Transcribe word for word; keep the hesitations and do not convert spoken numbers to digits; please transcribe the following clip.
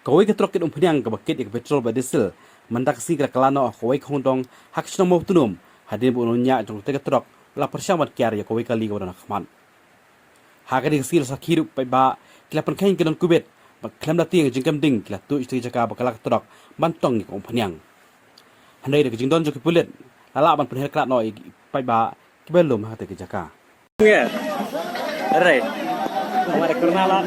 Kawei ka trok kit umphniang kaba kit ïa ka petrol bad diesel mynta ka sngi ka la kylla noh ha kawei ka hongdong ha ka shnong Mawtnum, hadien ba u nongñiah jong katei ka trok u la pyrshang ban kiar ïa kawei ka kali kaba don ha khmat. Ha kane ka sngi la sakhi ruh paidbah ki la pynkheiñ ki don Covid bad khlem da tieng jingkem ding ki la tuid sha katei ka jaka ba kylla ka trok ban tong ïa ka umphniang. Hynrei da ka jingdon jong ki pulit la lah ban pynher khlad noh ïa ki paidbah kiba lum ha katei ka jaka. Nge. Hynrei. Amar kurna la.